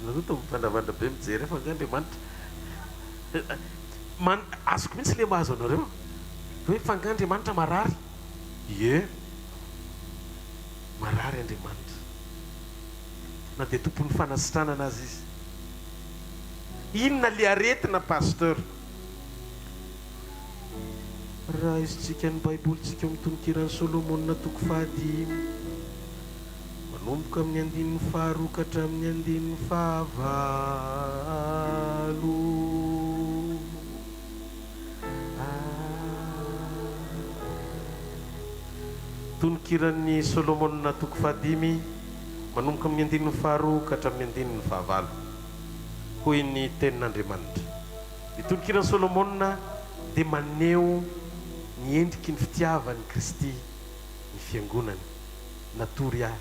Ary nareo toa mivandravandra be mijery ahy fa angaha Andriamanitra man azoko mihitsy le mahazo anareo hoe fa angaha Andriamanitra marary? Ie marary Andriamanitra na dia tompon'ny fanasitranana aza izy. Inona le aretina Pasteur? Raisintsika ny Baibolintsika ao amin'ny Tononkiran'i Solomona toko fahadimy, manomboka amin'ny andininy faharoa ka hatramin'ny andininy fahavalo. Tononkiran'i Solomona toko fahadimy, manomboka amin'ny andininy faharoa ka hatramin'ny andininy fahavalo. Hoy ny Tenin'Andriamanitra. Ny Tononkiran'i Solomona dia maneho ny endriky ny fitiavan'i Kristy ny Fiangonany. Natory ahy,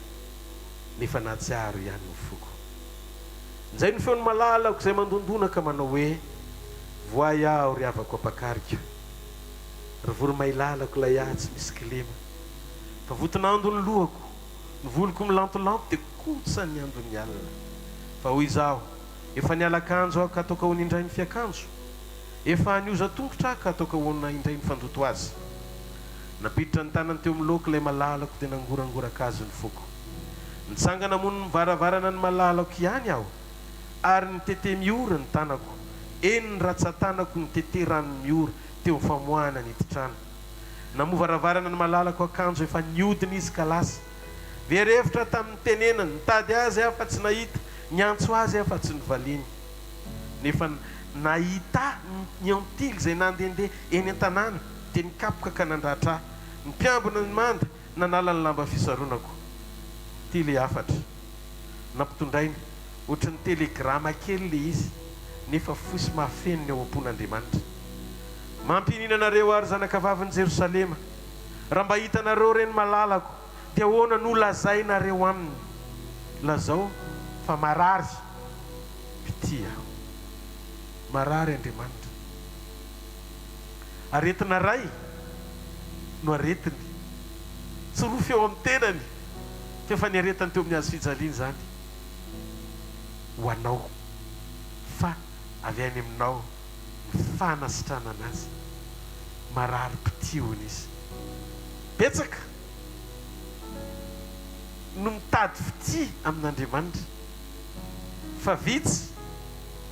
nefa nahatsiaro ihany ny foko. Injay ny feon'ny malalako izay mandondona ka manao hoe, Voay aho, ry havako ampakariko. Ry voromailalako ilay ahy tsy misy kilema. Fa voton'ando ny lohako, ny voloko milantolanto dia kotsan'ny andon'ny alina. Fa hoy izaho, Efa niala akanjo aho ka ataoko ahoana indray ny fiakanjo? Efa nioza-tongotra aho ka ataoko ahoana indray ny fandoto azy? Nampiditra ny tanany teo amin'ny lohako ilay malalako dia nangorangoraka azy ny foko. Nitsangana hamono ny varavarana ny malalako ihany aho ary nitete miora ny tanako, eny ny ratsan-tanako nitete rano miora teo amin'ny famoahana ny hidin-trano. Namoha varavarana ny malalako akanjo efa nihodina izy ka lasa. Very hevitra tamin'ny nitenenany, nitady azy aho fa tsy nahita, niantso azy aho fa tsy novaliany. Nefa nahita ahy ny antily izay nandehandeha eny an-tanàna, dia nikapoka ka nandratra ahy. Ny mpiambina ny manda nanala ny lamba fisaronako. Ity ilay hafatra nampitondrainy, ohatran'ny telegrama kely ilay izy, nefa fohy sy mahafeno ny ao am-pon'Andriamanitra. Mampianiana anareo aho, ry zanakavavin'i Jerosalema. Raha mba hitanareo re ny malalako, dia ahoana no lazainareo aminy? Lazao fa marary mpitia aho. Marary Andriamanitra. Aretina iray no aretiny. Tsy rofy eo amin'ny tenany, fa efa niaretany teo amin'ny hazo fijaliana izany ho anao, fa avy any aminao ny fanasitranana azy. Marary mpitia hono izy. Betsaka no mitady fitia amin'Andriamanitra, fa vitsy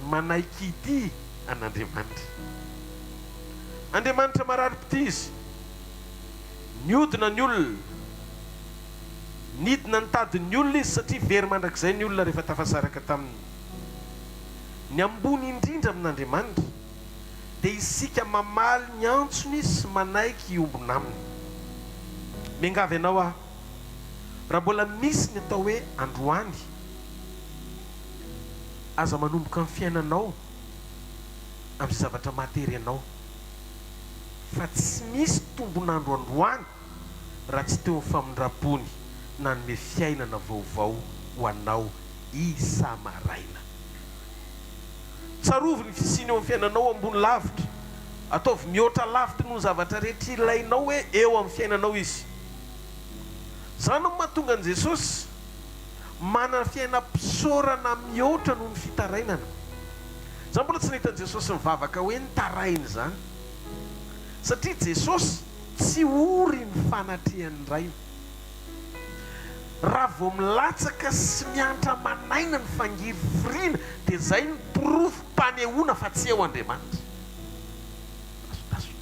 ny manaiky hitia an'Andriamanitra. Andriamanitra marary mpitia izy. Niodina ny olona. Nidina nitady ny olona izy satria very mandrakizay ny olona rehefa tafasaraka taminy. Ny ambony indrindra amin'Andriamanitra dia isika mamaly ny antsony sy manaiky hiombona aminy. Miangavy anao aho, raha mbola misy ny atao hoe androany, aza manomboka ny fiainanao amin'izay zavatra mahatery anao, fa tsy misy tombon'andro androany raha tsy teo ny famindram-pony nanome fiainana vaovao ho anao isa-maraina. Tsarovy ny fisiany eo amin'ny fiainanao ambony lavitra. Ataovy mihoatra lavitra noho ny zavatra rehetra ilainao hoe eo amin'ny fiainanao Izy. Izany no mahatonga an'i Jesosy manana fiainam-pisaorana mihoatra noho ny fitarainana. Izaho mbola tsy nahita an'i Jesosy nivavaka hoe nitaraina izany. Satria Jesosy tsy ory ny fanatrehan'ny Rainy. Raha vao milatsaka sy miantra aman'aina ny fangirifiriana dia izay no porofom-panehoana fa tsy eo Andriamanitra. Taso taso.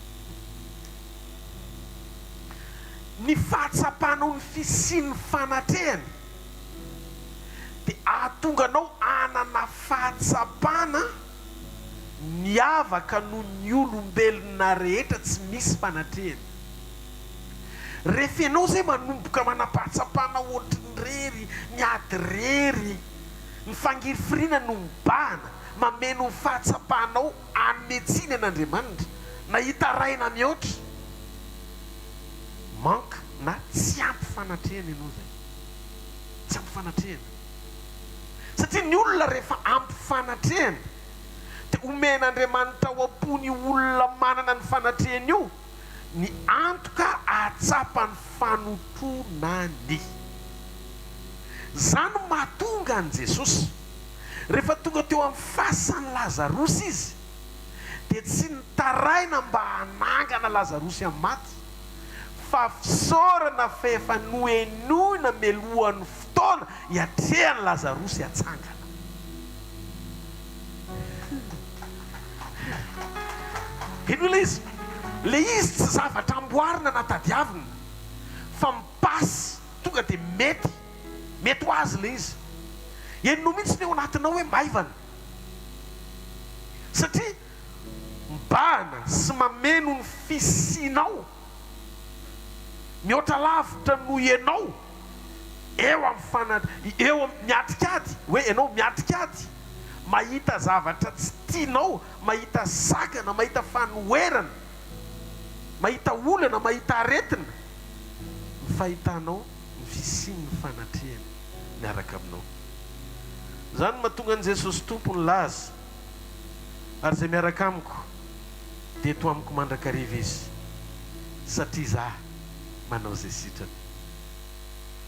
Ny fahatsapanao ny fisian'ny fanatrehany dia ahatonga anao hanana fahatsapana miavaka noho ny olombelona rehetra tsy misy fanatrehany. Rehefa ianao izay manomboka manam-pahatsapana ohatry ny rery, miady rery, ny fangirifiriana no mibahana, mameno ny fahatsapanao hanome tsiny an'Andriamanitra, na hitaraina mihoatra. Manque na tsy ampy fanatrehana ianao izay. Tsy ampy fanatrehana. Satria ny olona rehefa ampy fanatrehana dia omen'Andriamanitra ao am-pony io olona manana ny fanatrehana io, ny antoka ahatsapa ny fanotronany. Izany no mahatonga an'i Jesosy. Rehefa tonga teo amin'ny fasan'i Lazarosy izy, dia tsy nitaraina mba hanangana Lazarosy amin'ny maty, fa fisaorana fa efa nohenoina mialohan'ny fotoana hiatrehan'i Lazarosy hatsangana. Henoy ilay izy. Ilay izy tsy zavatra amboarina na tadiavina, fa mi-passe, tonga dia mety. Mety ho azy ilay izy. Henonao mihitsy ny ao anatinao hoe maivana. Satria mibahana sy mameno ny fisianao mihoatra lavitra noho ianao eo amin'ny fana, eo amin'ny miatrika ady, hoe ianao miatrika ady, mahita zavatra tsy tianao, mahita sakana, mahita fanoherana, mahita olana, mahita aretina, ny fahitanao ny fisian'ny fanatrehany miaraka aminao. Izany no mahatonga an'i Jesosy Tompo nilaza, Ary izay miaraka amiko dia eto amiko mandrakariva izy, satria izaho manao izay sitrany.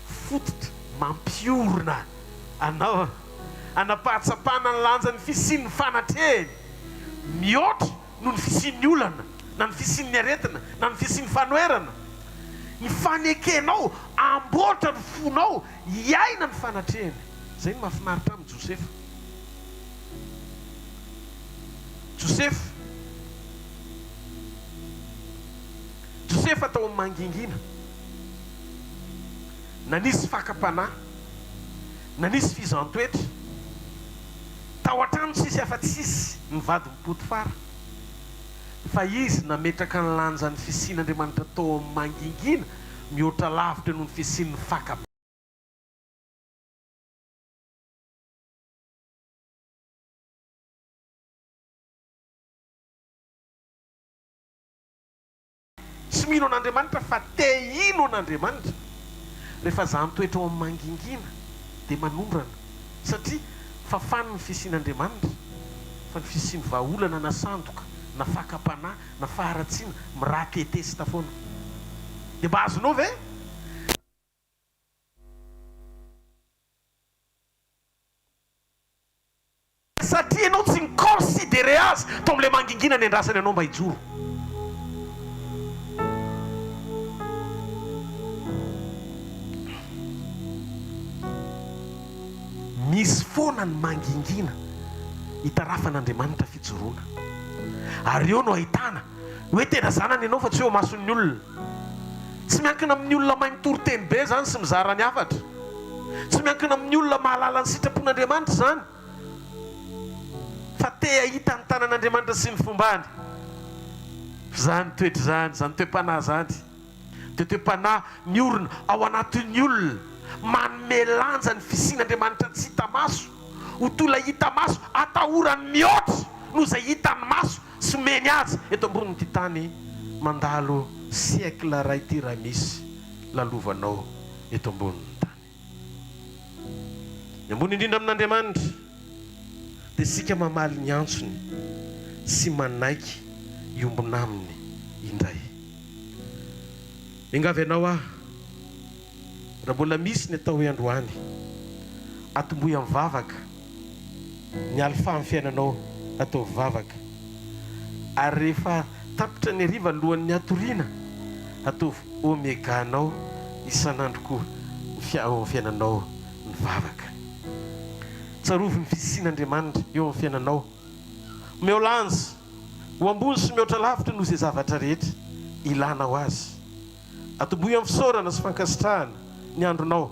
Fototra mampiorina anao hanam-pahatsapana ny lanjan'ny fisian'ny fanatrehany mihoatra noho ny fisian'ny olana, na ny fisian'ny aretina, na ny fisian'ny fanoherana. Ny fanekenao hamboatra ny fonao hiaina ny fanatrehany. Izay no mahafinaritra amin'i Josefa. Josefa. Josefa tao amin'ny mangingina. Nanisy fakam-panahy, nanisy fizahàn-toetra. Tao an-trano tsisy afa-tsy izy ny vadin'i Potifara, fa izy nametraka ny lanjan'ny fisian'Andriamanitra tao amin'ny mangingina mihoatra lavitra noho ny fisian'ny fakam. Tsy mino an'Andriamanitra fa te hino an'Andriamanitra. Rehefa zahan-toetra ao amin'ny mangingina dia manondrana satria fafany ny fisian'Andriamanitra fa ny fisian'ny vahaolana na sandoka na fakam-panahy na faharatsiana mi-rater test foana. Dia mba azonao ve? Satria ianao tsy ni-considerer azy tao amin'ilay mangingina niandrasany anao mba hijoro. Misy foana ny mangingina hitarafan'Andriamanitra fijoroana. Ary eo no ahitana hoe tena zanany ianao fa tsy eo imason'ny olona. Tsy miankina amin'ny olona mahay mitory teny be izany sy mizara ny hafatra. Tsy miankina amin'ny olona mahalala ny sitrapon'Andriamanitra izany, fa te hahita ny tanan'Andriamanitra sy ny fombany. Izany toetra izany, izany toe-panahy izany, dia toe-panahy miorina ao anatin'ny olona, manome lanja ny fisian'Andriamanitra tsy hita maso, ho toy ilay hita maso atahorany mihoatra noho izay hitan'ny maso sy omeny azy eto ambonin'ity tany mandalo siècle iray ity raha misy lalovanao eto ambonin'ny tany. Ny ambony indrindra amin'Andriamanitra dia isika mamaly ny antsony sy manaiky hiombona aminy indray. Miangavy anao aho, raha mbola misy ny atao hoe androany, atombohy amin'ny vavaka ny alfa amin'ny fiainanao, ataovy vavaka. Ary rehefa tapitra ny hariva alohan'ny hatoriana, ataovy omega-nao isan'andro koa ny ao amin'ny fiainanao ny vavaka. Tsarovy ny fisian'Andriamanitra eo amin'ny fiainanao. Omeo lanja ho ambony sy mihoatra lavitra noho izay zavatra rehetra ilanao azy. Atombohy amin'ny fisaorana sy fankasitrahana ny andronao.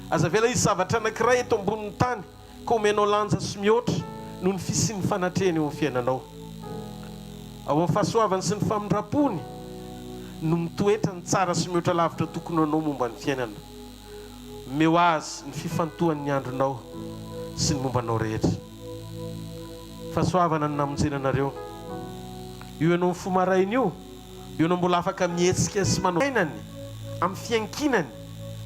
Aza avela hisy zavatra anankiray eto ambonin'ny tany ka omenao lanja sy mihoatra noho ny fisian'ny fanatrehany eo amin'ny fiainanao. Ao amin'ny fahasoavany sy ny famindram-pony no mitoetra ny tsara sy mihoatra lavitra tokony ho anao momba ny fiainana. Omeo azy ny fifantohan'ny andronao sy ny momba anao rehetra. Fahasoavana no namonjena anareo. Io ianao mifoha maraina io. Eo no mbola afaka mihetsika sy manao fiainany amin'ny fiankinany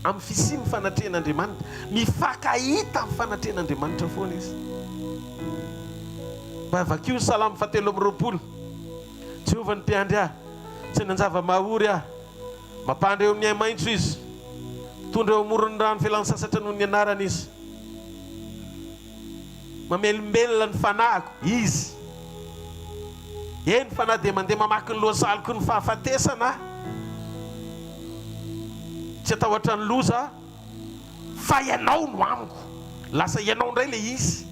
amin'ny fisian'ny fanatrehan'Andriamanitra. Mifankahita amin'ny fanatrehan'Andriamanitra foana izy. Mba vakio ny Salamo fahatelo amby 20. Jehovah no mpiandry ahy, tsy hanan-java-mahaory aho. Mampandry eo amin'ny ahi-maitso izy. Mitondra eo amoron'ny rano fialan-tsasatra noho ny anarany izy. Mamelombelona ny fanahiko Izy. Eny fa na dia mandeha mamaky ny lohasaliko ny fahafatesana aho, tsy hatahotra ny loza aho, fa Ianao no amiko. Lasa Ianao indray ilay izy.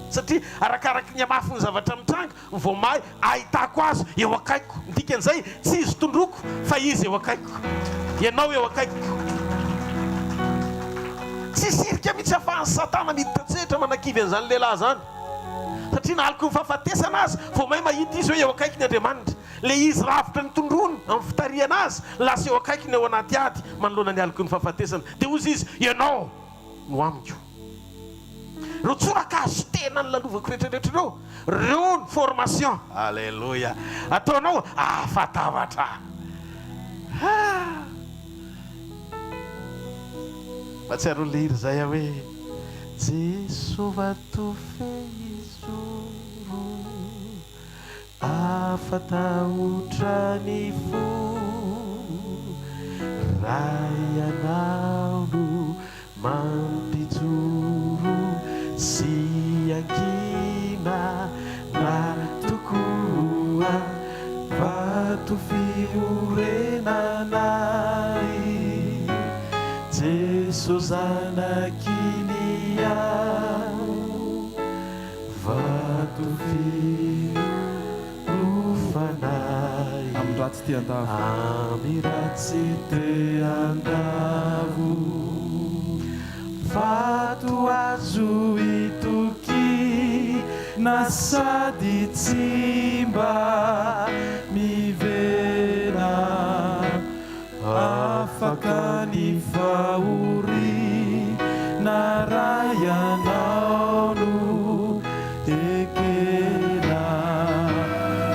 Satria arakaraky ny hamafin'ny zavatra mitranga, Vao may ahitako azy eo akaikiko. Ny dikan'izay, tsy izy tondroiko fa izy eo akaikiko. Ianao eo akaikiko. Tsisy hirika mihitsy ahafahan'i Satana miditra an-tsehatra manakivy an'izany lehilahy izany. Satria na aloky ny fahafatesana aza, vao may mahita izy hoe eo akaikiny Andriamanitra. Ilay izy lavitra ny tondroiny amin'ny fitarihana azy, lasa eo akaikiny ao anaty ady manoloana ny aloky ny fahafatesana. Dia hozy izy, Ianao no amiko. Ireo tsorakazo tena nolalovako rehetra rehetra ireo, ireo ny formation. Aleloia. Ataonao afa-tavatra. Ah. Mahatsiaro an'ilay hira izay aho hoe, Jeso vato fehizoro. Afa-tahotra ny fo raha ianao no mampijoro sy iankinana tokoa vato fiorenanay Jeso zanak'Ilia. Vato firofanay. Amin'ny ratsy te handavo. Amin'ny ratsy te handavo. Vato azo itokiana sady tsy mba miverina. Afaka ny fahoriana raha ianao no ekena.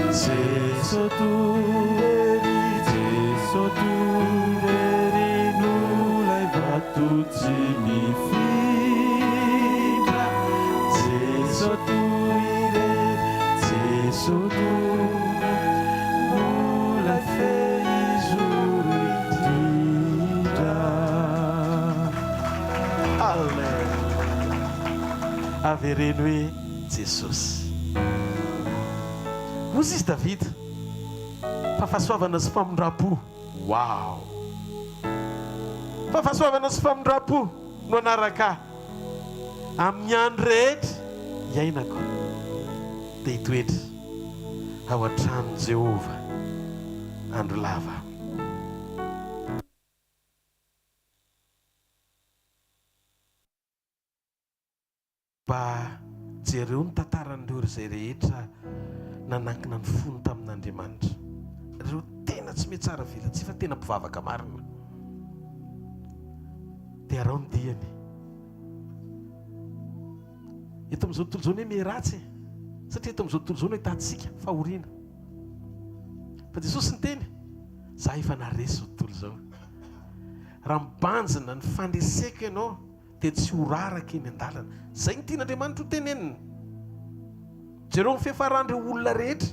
Jeso irery, Jeso irery no ilay vato tsy mifindra. Jeso irery, Jeso no ilay fehizoro indrindra. Aleloia. Avereno hoe Jesosy. Hozy izy Davida fa fahasoavana sy famindram-po. Wow! Fa fahasoavana sy famindram-po no hanaraka ahy amin'ny andro rehetra iainako dia hitoetra ao an-tranon'i Jehovah andro lava. Mba jereo ny tantaran'ireo izay rehetra nanankina ny fony tamin'Andriamanitra. Ireo tena tsy mihatsara velatsihy fa tena mpivavaka marina. Dia araho ny diany. Eto amin'izao tontolo izao anie miharatsy e. Satria eto amin'izao tontolo izao no ahitantsika fahoriana. Fa Jesosy niteny, za efa naharesy izao tontolo izao. Raha mibanjina ny fandreseko ianao, dia tsy ho raraka eny an-dalana. Izay no tian'Andriamanitra ho tenenina. Jereo ny fiafaran'ireo olona rehetra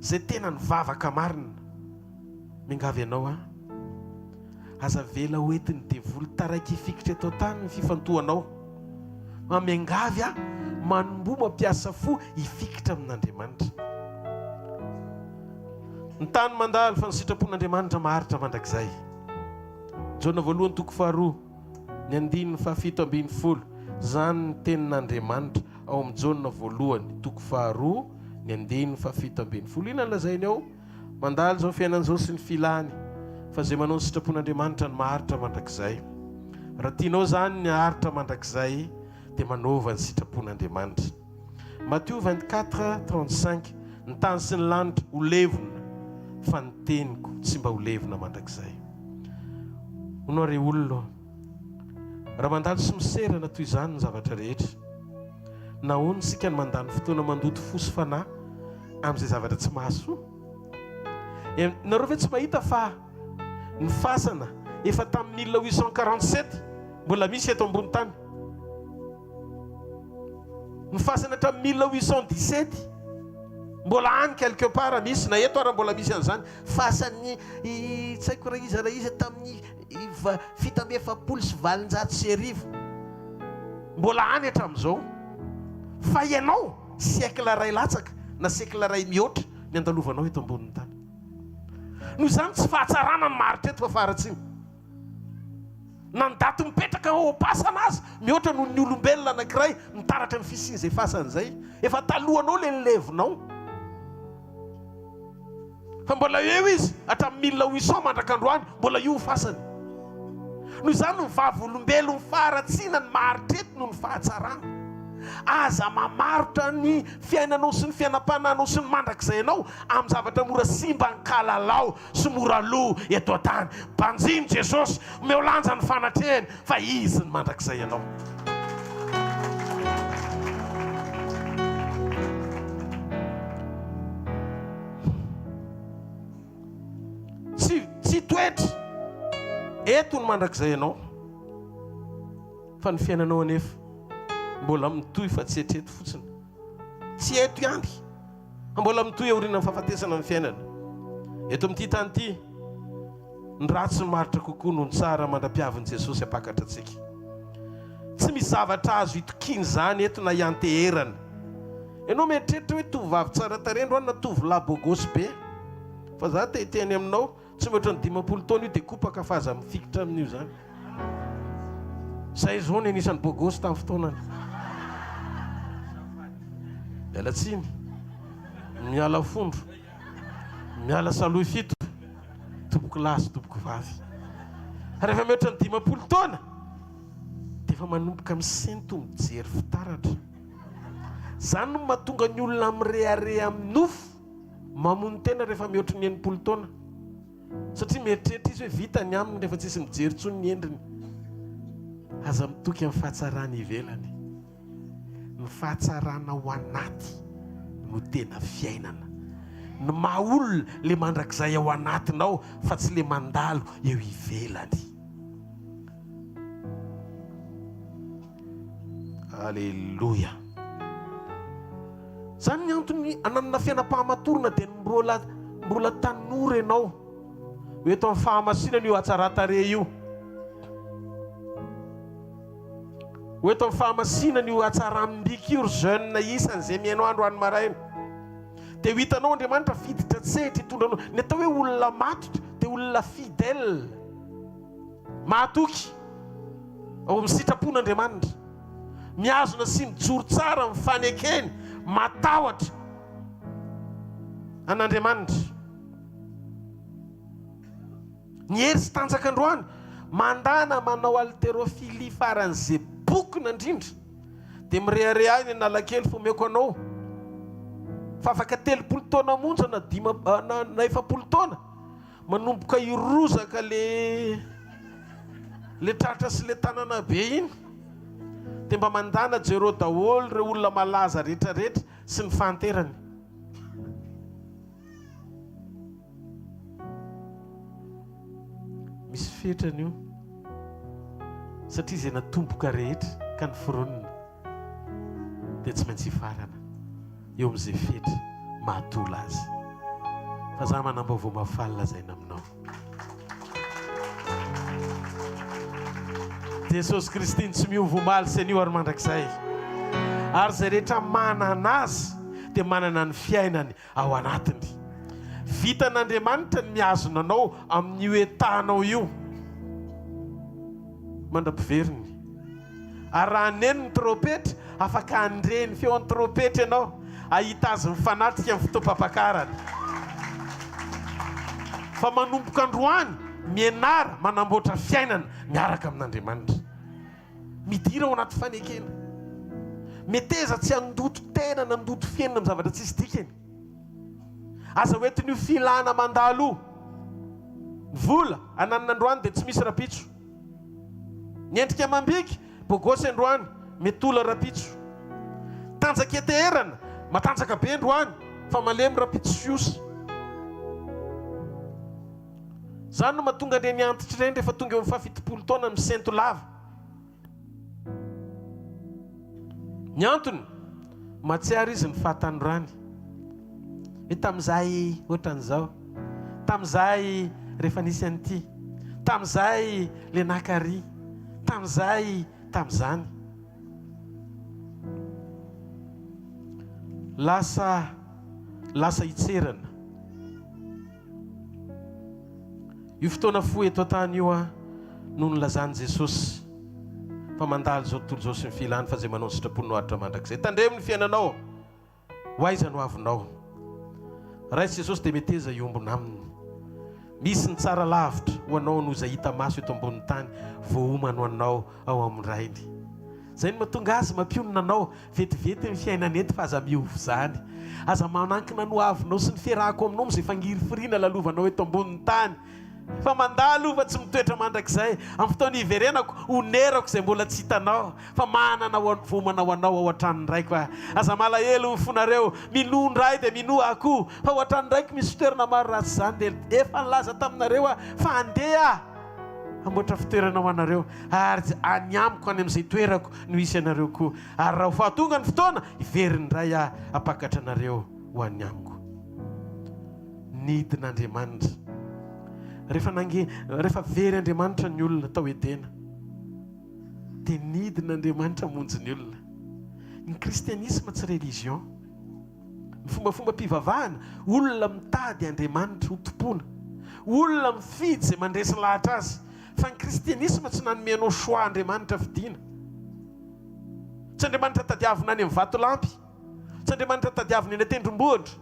izay tena nivavaka marina. Miangavy anao aho, aza avela ho entin'ny devoly taraiky hifikitra eto an-tany ny fifantohanao. Fa miangavy aho, manomboha mampiasa fo hifikitra amin'Andriamanitra. Ny tany mandalo fa ny sitrapon'Andriamanitra maharitra mandrakizay. Jaona voalohany toko faharoa. Ny andininy fahafito ambin'ny folo, Izany ny tenin'Andriamanitra ao amin'ny Jaona voalohany, toko faharoa, ny andininy fahafito ambin'ny folo. Inona no lazainy ao? Mandalo izao fiainana izao sy ny filany, fa izay manao ny sitrapon'Andriamanitra no maharitra mandrakizay. Raha tianao izany ny haharitra mandrakizay, dia manaova ny sitrapon'Andriamanitra. Matio 24, 35, Ny tany sy ny lanitra ho levona, fa ny teniko tsy mba ho levona mandrakizay. Hono aho rey olona ô, raha mandalo sy miserana toy izany ny zavatra rehetra, nahoana isika no mandany fotoana mandoto fo sy fanahy amin'izay zavatra tsy mahasoa? Ianareo ve tsy mahita fa ny fasana efa tamin'ny 1847 mbola misy eto ambony tany? Ny fasana hatramin'ny 1817 mbola any quelque part misy, na eto ara mbola misy an'izany. Fasan'ny tsy haiko raha iza raha iza tamin'ny 1847 mbola any hatramin'izao. Fa ianao, siècle iray latsaka na siècle iray mihoatra ny andalovanao eto ambonin'ny tany. Noho izany tsy fahatsarana no maharitra eto fa faharatsiana. Na ny daty mipetraka ao am-pasana aza mihoatra noho ny olombelona anankiray mitaratra ny fisian'izay fasana izay. Efa talohanao ilay nilevonao. Fa mbola eo izy hatramin'ny 1800 mandraka androany, mbola io ny fasany. Noho izany ny vavolombelon'ny faharatsiana ny maharitra eto noho ny fahatsarana. Aza mamarotra ny fiainanao sy ny fiainam-panahinao sy ny mandrakizay anao amin'ny zavatra mora simba ankalalao sy mora lo eto an-tany. Banjino Jesosy, omeo lanja ny fanatrehany fa Izy ny mandrakizay anao. Tsy tsy toetra eto ny mandrakizay anao fa ny fiainanao anefa mbola mitohy fa tsy etreto fotsiny. Tsy eto ihany fa mbola mitohy aorianan'ny fahafatesana ny fiainana. Eto amin'ity tany ity, ny ratsy no maharitra kokoa noho ny tsara mandra-piavin'i Jesosy hampakatra antsika. Tsy misy zavatra azo itokiana izany eto na ianteherana. Ianao mieritreritra hoe tovovavy tsara tarehy androany na tovolahy bogosy be. Fa za te hiteny aminao, tsy mihoatra ny 50 taona io dia kopaka fa aza mifikitra amin'io izany. Zay zao ny anisan'ny bogosy tamin'ny fotoanany. Miala tsiny. Miala fondro. Miala salohy fito. Tompoko lahy sy tompoko vavy. Rehefa mihoatra ny 50 taona dia efa manomboka misento mijery fitaratra. Izany no mahatonga ny olona mirehareha amin'ny nofo, mamono tena rehefa mihoatry ny 60 taona. Satria mieritreritra izy hoe vita ny aminy rehefa tsisy mijery intsony ny endriny. Aza mitoky amin'ny fahatsarana ivelany. Ny fahatsarana ao anaty no tena fiainana. Ny maha olona le mandrakizay ao anatinao fa tsy le mandalo eo ivelany. Aleloia. Zany ny antony ananana fiainam-pahamatorana dia ny mbola mbola tanora ianao. Ho eto amin'ny fahamasinana io hatsaran-tarehy io. Ho eto amin'ny fahamasinana io hatsaram-bika io ry jeune isany izay mihaino andro any maraina. Dia ho hitanao Andriamanitra fiditra an-tsehatra hitondra anao. Ny atao hoe olona matotra dia olona fidèle. Mahatoky ao amin'ny sitrapon'Andriamanitra, mihazona sy mijoro tsara amin'ny fanekeny, matahotra an'Andriamanitra. Ny hery sy tanjaka androany, mandana manao haltérophilie faran'izay bokona indrindra, dia mirehareha ahy ny Analakely fa omeko anao fa afaka 30 taona monja na dima, na 40 taona, Manomboka hirozaka le le tratra sy le tanana be iny de mba mandana jereo daholo ireo olona malaza rehetra rehetra sy ny fahanterany. Misy fetrany io satria izay natomboka rehetra ka noforonina dia tsy maintsy hifarana. eo amin'izay fetra mahatola azy. Fa za manam-baovao mahafaly lazaina aminao. Jesosy Kristy no tsy miova omaly sy anio ary mandrakizay. Ary izay rehetra manana Azy dia manana ny fiainany ao anatiny. Vitan'Andriamanitra ny mihazona anao amin'io état-nao io mandra-piveriny. Ary raha haneno ny trompetra, afaka handre ny feon'ny trompetra ianao, hahita azy mifanatrika amin'ny fotoam-pampakarana. Fa manomboka androany, mianara manamboatra fiainana miaraka amin'Andriamanitra. Midira ao anaty fanekena. Meteza tsy handoto tena na handoto fiainana amin'ny zavatra tsisy dikany. Aza hoentin'io filana mandalo io. Ny vola ananana androany dia tsy misy rahampitso. Ny endrika amam-bika, bogosy androany, metola rahampitso. Tanjaka eteherana, matanjaka be androany, fa malemy rahampitso sy osa. Izany no mahatonga an'ireny antitra ireny rehefa tonga eo amin'ny faha-70 taona misento lava. Ny antony, mahatsiaro izy ny fahatanorany. Hoe tamin'izahay ohatran'izao, tamin'izahay rehefa nisy an'ity, tamin'izahay le naka ary, tamin'izahay tamin'izany. Lasa lasa hitserana. Io fotoana fohy eto an-tany io no nilazan'i Jesosy fa mandalo izao tontolo izao sy ny filany fa izay manao ny sitrapony no haharitra mandrakizay. Tandremo ny fiainanao. Ho aiza no avinao? Raiso Jesosy dia meteza hiombona aminy. Misy ny tsara lavitra ho anao noho izay hita maso eto ambonin'ny tany voaomana ho anao ao amin'ny Rainy. Izay no mahatonga Azy mampionona anao vetivety ny fiainana eto fa aza miova izany. Aza manankina ny hoavinao sy ny fiarahako aminao amin'izay fangirifiriana lalovanao eto ambonin'ny tany. Fa mandalo fa tsy mitoetra mandrakizay. Amin'ny fotoana hiverenako, honerako izay mbola tsy hitanao. Fa manana voaomana ho anao ao an-tranon'ny Raiko aho. Aza malahelo ny fonareo. Minoa ny Ray dia minoa aho koa. Fa ao an-tranon'ny Raiko misy fitoerana maro raha tsy izany dia efa nilaza taminareo aho fa handeha aho hamboatra fitoerana ho anareo. Ary any amiko any amin'izay toerako no hisy anareo koa. Ary raha ho fahatonga ny fotoana, hiverina indray aho hampakatra anareo ho any amiko. Nidina Andriamanitra. Rehefa nange, rehefa very Andriamanitra ny olona tao Edena, dia nidina Andriamanitra hamonjy ny olona. Ny kristianisma tsy religion. Ny fombafombam-pivavahana, olona mitady Andriamanitra ho tompoina. Olona mifidy izay mandresy lahatra azy. Fa ny kristianisma tsy nanome anao choix Andriamanitra fidiana. Tsy Andriamanitra tadiavina any amin'ny vatolampy. Tsy Andriamanitra tadiavina eny an-tendrombohitra.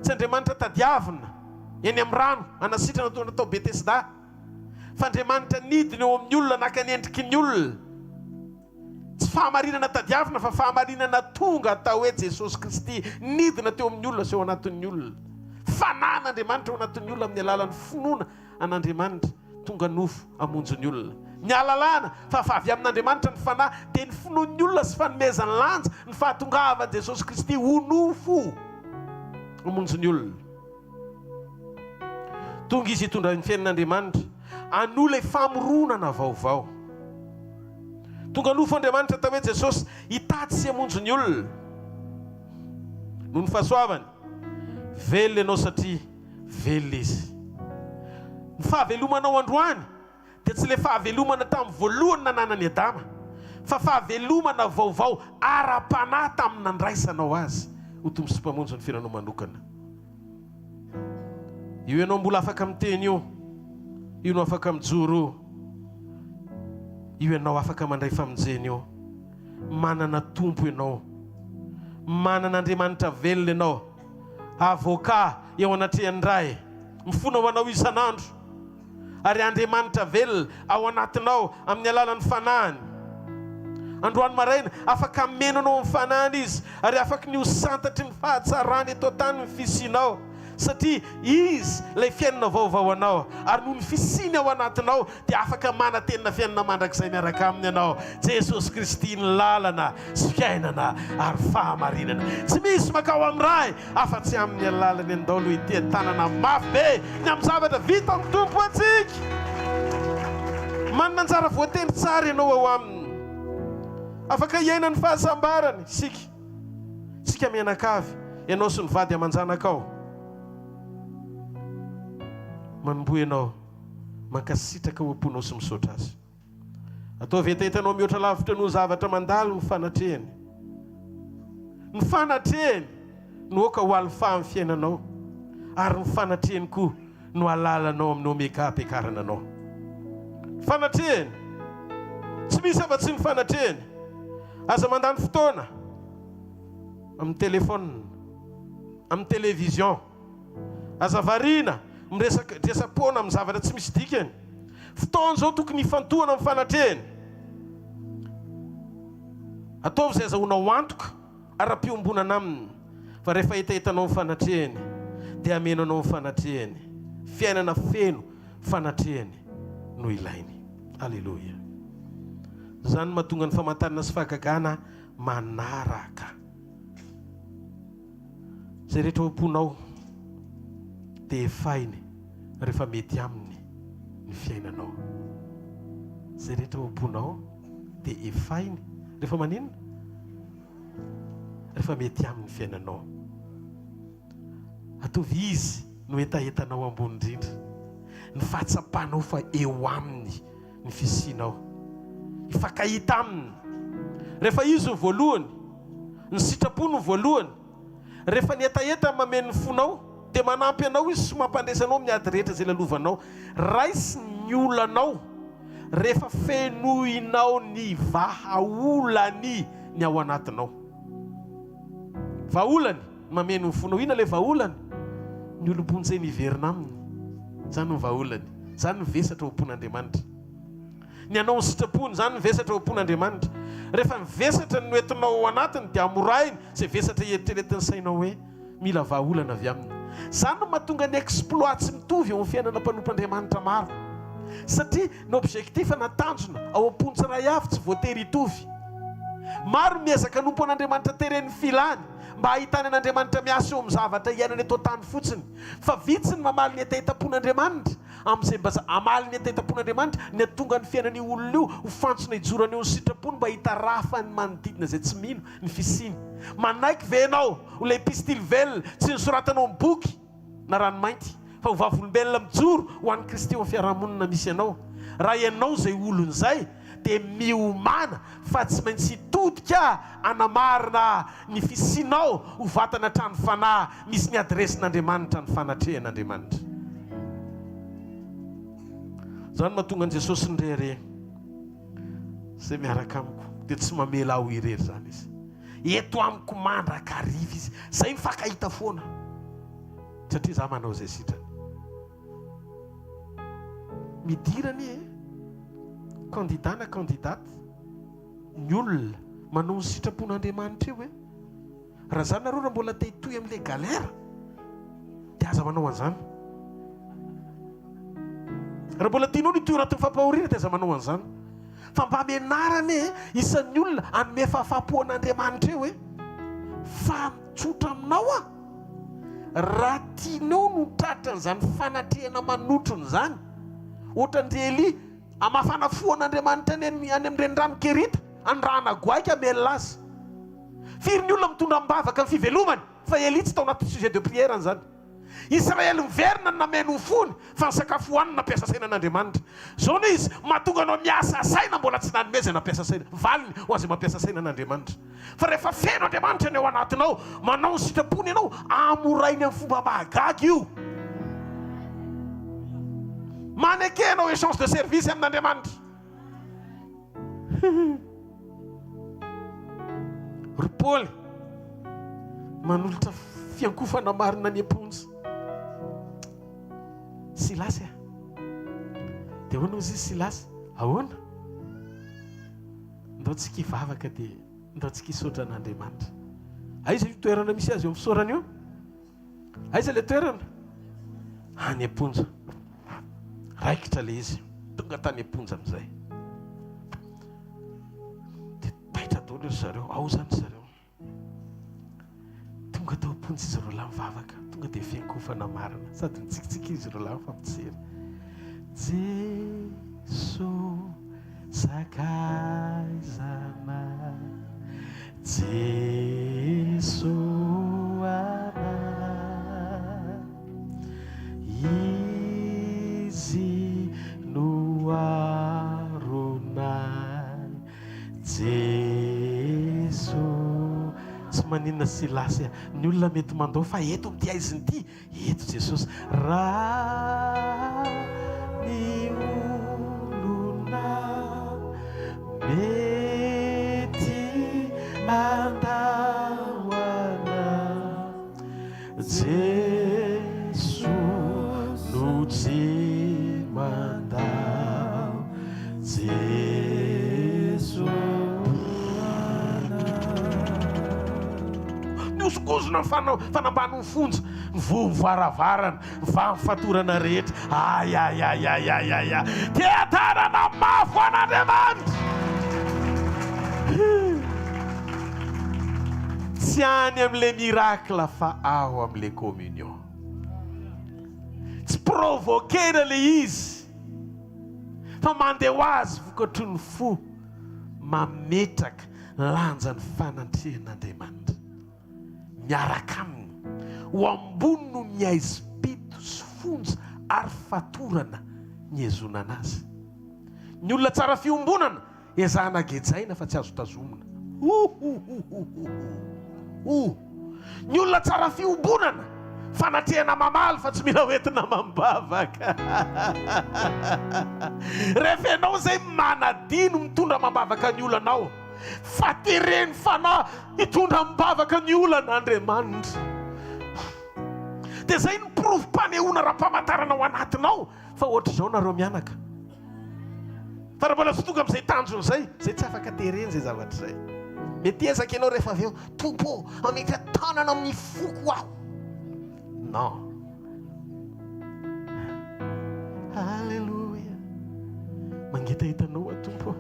Tsy Andriamanitra tadiavina eny amin'ny rano hanasitrana toy ny natao Betesda, fa Andriamanitra nidina eo amin'ny olona naka ny endriky ny olona. Tsy fahamarinana tadiavina fa fahamarinana tonga atao hoe Jesosy Kristy nidina teo amin'ny olona sy ao anatin'ny olona. Fanan'Andriamanitra ao anatin'ny olona amin'ny alalan'ny finoana an'Andriamanitra tonga nofo hamonjy ny olona. Ny ahalalana fa fa avy amin'Andriamanitra ny Fanahy dia ny finoan'ny olona sy fanomezany lanja ny fahatongavan'i Jesosy Kristy ho nofo hamonjy ny olona. Tonga Izy hitondra ny fiainan'Andriamanitra hanohy ilay famoronana vaovao. Tonga nofo Andriamanitra atao hoe Jesosy hitady sy hamonjy ny olona. Noho ny fahasoavany, velona ianao satria Velona izy. Ny fahavelomanao androany dia tsy ilay fahavelomana tamin'ny voalohany nananan'i Adama, fa fahavelomana vaovao ara-panahy tamin'ny nandraisanao Azy ho Tompo sy Mpamonjy ny fiainanao manokana. Io ianao mbola afaka miteny io, io no afaka mijoro io, io ianao afaka mandray famonjena io. Manana Tompo ianao. Manana Andriamanitra velona ianao. Avocat eo anatrehan'ny Ray, mifona ho anao isan'andro, ary Andriamanitra velona ao anatinao amin'ny alalan'ny Fanahiny. Androany maraina, afaka hameno anao amin'ny Fanahiny Izy, ary afaky ny ho santatry ny fahatsarany eto an-tany ny fisianao, satria Izy ilay fiainana vaovao anao, ary noho ny fisiany ao anatinao dia afaka manantena fiainana mandrakizay miaraka Aminy ianao. Jesosy Kristy ny lalana sy fiainana ary fahamarinana. Tsy misy makao amin'ny Ray afa-tsy amin'ny alalany. Andao aloha hiteha-tanana mafy be ny amin'ny zavatra vitan'ny Tompo ho antsika. Manana anjara voatendry tsara ianao ao Aminy. Afaka hiaina ny fahasambarany isika. Isika mianakavy, ianao sy ny vady aman-janakao. Manomboha ianao mankasitraka ao am-ponao sy misaotra Azy. Ataovy hetahetanao mihoatra lavitra noho ny zavatra mandalo ny fanatrehany. Ny fanatrehany no aoka ho alfa amin'ny fiainanao, ary ny fanatrehany koa no halalanao amin'ny omega ampiakarana anao. Ny fanatrehany. Tsy misy afa-tsy ny fanatrehany. Aza mandany fotoana amin'ny telefaonina, amin'ny television. Aza variana miresaka resa-poana amin'ny zavatra tsy misy dikany. Fotoana izao tokony hifantohana amin'ny fanatrehany. Ataovy izay azahoanao antoka ara-piombonana aminy fa rehefa hetahetanao ny fanatrehany dia hameno anao ny fanatrehany. Fiainana feno fanatrehany no ilainy. Aleloia. Izany no mahatonga ny famantarana sy fahagagana manaraka. Izay rehetra ao am-ponao dia efainy rehefa mety aminy ny fiainanao. Izay rehetra ao am-ponao dia efainy rehefa maninona? Rehefa mety aminy ny fiainanao. Ataovy izy no hetahetanao ambony indrindra. Ny fahatsapanao fa eo aminy ny fisianao. Hifankahita aminy. Rehefa izy no voalohany, ny sitrapony no voalohany. Rehefa ny hetaheta mameno ny fonao, dia manampy anao Izy sy mampandresy anao amin'ny ady rehetra izay lalovanao. Raisiny ny olanao rehefa fenoinao ny vahaolany ny ao anatinao. Vahaolany mameno ny fonao. Inona ilay vahaolany? Ny olom-ponjeny hiverina aminy. Izany no vahaolany. Izany no vesatra ao am-pon'Andriamanitra. Ny hanao ny sitrapony, izany ny vesatra ao am-pon'Andriamanitra. Rehefa ny vesatra no entinao ao anatiny dia hamorainy izay vesatra eritreretin'ny sainao hoe mila vahaolana avy aminy. Izany no mahatonga ny exploit tsy mitovy eo amin'ny fiainana mpanompon'Andriamanitra maro. Satria ny objectif na tanjona ao am-pon'ny tsiray avy tsy voatery hitovy. Maro ny miezaka hanompo an'Andriamanitra teren'ny filany mba hahitany an'Andriamanitra miasa eo amin'ny zavatra iainana eto an-tany fotsiny. Fa vitsy ny mamaly ny hetahetam-pon'Andriamanitra. Amin'izay mba hamaly ny hetahetam-pon'Andriamanitra, ny hahatonga ny fiainan'io olona io ho fantsona hijorany eo ny sitrapony mba hitarafan'ny manodidina izay tsy mino ny fisiany. Manaiky ve ianao ho ilay epistily velona, tsy nosoratana ao amin'ny boky na ranomainty, fa ho vavolombelona mijoro ho an'i Kristy eo amin'ny fiarahamonina misy anao? Raha ianao izay olona izay, dia miomàna fa tsy maintsy hitodika hanamarina ny fisianao ho vatana trano fanahy misy ny adiresin'Andriamanitra ny fanatrehan'Andriamanitra. Izany no mahatonga an'i Jesosy nirehareha izay miaraka amiko dia tsy mamela ahy ho irery izany izy. Eto amiko mandrakariva izy. Izay mifankahita foana satria izaho manao izay sitrany. Midira anie e! Candidat na candidate ny olona manao ny sitrapon'Andriamanitra io e! Raha zany nareo raha mbola te hitohy amin'ilay galère dia aza manao an'izany. Raha mbola tianao ny hitohy anatin'ny fampahoriana dia aza manao an'izany. Fa mba mianara anie isan'ny olona hanome fahafahampo an'Andriamanitra eo e! Fa mitsotra aminao aho. Raha tianao no tratran'izany fanatrehana manotrona izany, ohatran-dry Elia, hamafana fo an'Andriamanitra any any amin'ny renirano Kerita, andrahana goaika hamelona azy. Firy ny olona mitondra am-bavaka ny fivelomany, fa Elia tsy tao anatin'ny sujet de prière-ny izany. Israely miverina no nameno ny fony, fa ny sakafo hohaniny nampiasa saina an'Andriamanitra. Izao no izy, mahatonga anao miasa saina mbola tsy nanome izay nampiasa saina. Valiny ho an'izay mampiasa saina an'Andriamanitra. Fa rehefa feno Andriamanitra ny ao anatinao, manao ny sitrapony ianao, amorainy amin'ny fomba mahagaga io. Maneke ianao échange de service amin'Andriamanitra. Ry Paoly, manolotra fiankofana marina any am-ponja. Silasy a! Dia ahoana hozy izy Silasy? Ahoana? Ndao tsika hivavaka dia ndao tsika hisaotra an'Andriamanitra. Aiza io toerana misy azy eo amin'ny fisaorana io? Aiza ilay toerana? Any am-ponja. Raikitra ilay izy. Tonga tany am-ponja amin'izay. Dia taitra daholo ry zareo. Ao izany ry zareo. Tonga tao am-ponja izy roalahy mivavaka. Tonga dia fiankofana marina. Sady mitsikitsiky izy roalahy mifampijery. Jeso sakaizanay. Jeso anay. Izy no aronay. Jeso. Tsy maninona Silasy a. Ny olona mety mandao fa eto amin'ity haizina ity, eto Jesosy. Raha ny olona mety handao anah. Jeso no tsy mandao Jeso Mihozongozona ny fanambany ny fonja, mivoha ny varavarana, mivaha ny fatorana rehetra. Ayayayayayaya! Teha-tanana mafy ho an'Andriamanitra! Tsy any amin'ilay miracle fa ao amin'ilay communion. Tsy provoquer-na ilay izy fa mandeha ho azy vokatry ny fo mametraka lanja ny fanatrehan'Andriamanitra miaraka aminy ho ambony noho ny haizim-pito sy fonja ary fatorana nihezonana azy. Ny olona tsara fiombonana Ezahana gejaina fa tsy azo tazomina. Hohohohoho. Ny olona tsara fiombonana, fanatrehana mamaly fa tsy mila hoentina amam-bavaka. Rehefa ianao izay manadino mitondra amam-bavaka ny olanao, fa teren'ny Fanahy hitondra amim-bavaka ny olana Andriamanitra. Dia izay no porofom-panehoana ara-pamantarana ao anatinao fa ohatr'izao nareo mianaka. Fa raha mbola tsy tonga amin'izay tanjona izay, izay tsy afaka terena izay zavatra izay. Mety hiezaka ianao rehefa avy eo, Tompo ô, hametra-tanana amin'ny foko aho. Non. Alléluia. Mangetaheta anao aho Tompo ô.